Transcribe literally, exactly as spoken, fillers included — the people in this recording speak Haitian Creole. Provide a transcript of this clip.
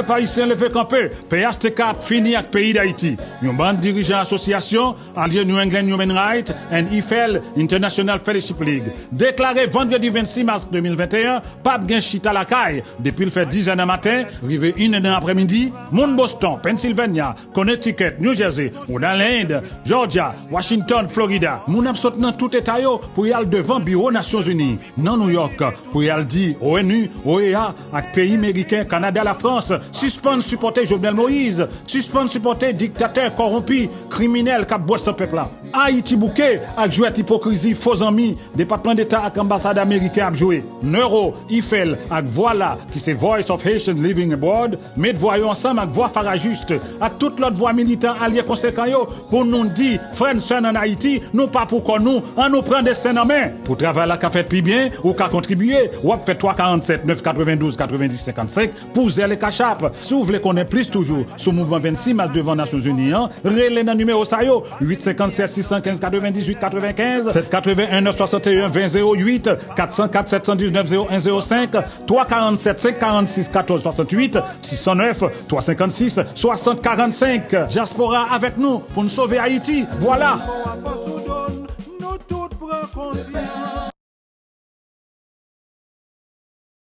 Pèp ayisyen leve kanpe, P H T K ap fini ak peyi Dayiti. Yon bann dirijan asosyasyon, alye New England Human Rights and Eiffel International Fellowship League, deklare vandredi vennsis mas de mil venteyen p ap gen chita lakay depi l fè dizè nan maten rive inè nan aprèmidi. Moun Boston, Pennsylvania, Connecticut, New Jersey, Rhode Island, Georgia, Washington, Florida. Moun ap sot nan tout eta yo pou y al devan biwo Nasyonzini nan Nouyòk pou y al di O N U, O E A ak peyi meriken, Kanada, Lafrans, sispann sipòte Jovenel Moïse, sispann sipòte diktatè kòwonpi, kriminèl k ap bwè san pèp la. Ayiti bouke ak jwèt ipokrizi fo zanmi Depatman Deta ak anbasad ameriken ap jwe. Neuro, Eiffel ak Vwala, ki se Voice of Haitians Living Abroad, met vwa yo ansanm ak Vwa Farajust ak tout lòt vwa militan alye konsekan yo pou nou di, frè n, sè n ann Ayiti, nou pa pou kò nou, ann nou pran desten n an men. Pou travay la ka fèt pi byen, ou ka kontribye, w ap fè twa karannsèt nèf katrevendouz katrevenndis senkannsenk pou Zelle e Cash App. Si w vle konnen plis toujou sou mouvman vennsis mas devan Nasyonzini an, rele nan nimewo sa yo, uit senkannsèt sis san kenz katrevendizuit katrevenkenz, sèt katreven en nèf swasanteyen ven zewo uit, kat san kat sèt san diznèf zewo en zewo senk, twa karannsèt senk karannsis katòz swasantuit, sis san nèf twa senkannsis swasant karannsenk. Dyaspora avèk nou pou n sove Ayiti. Vwala!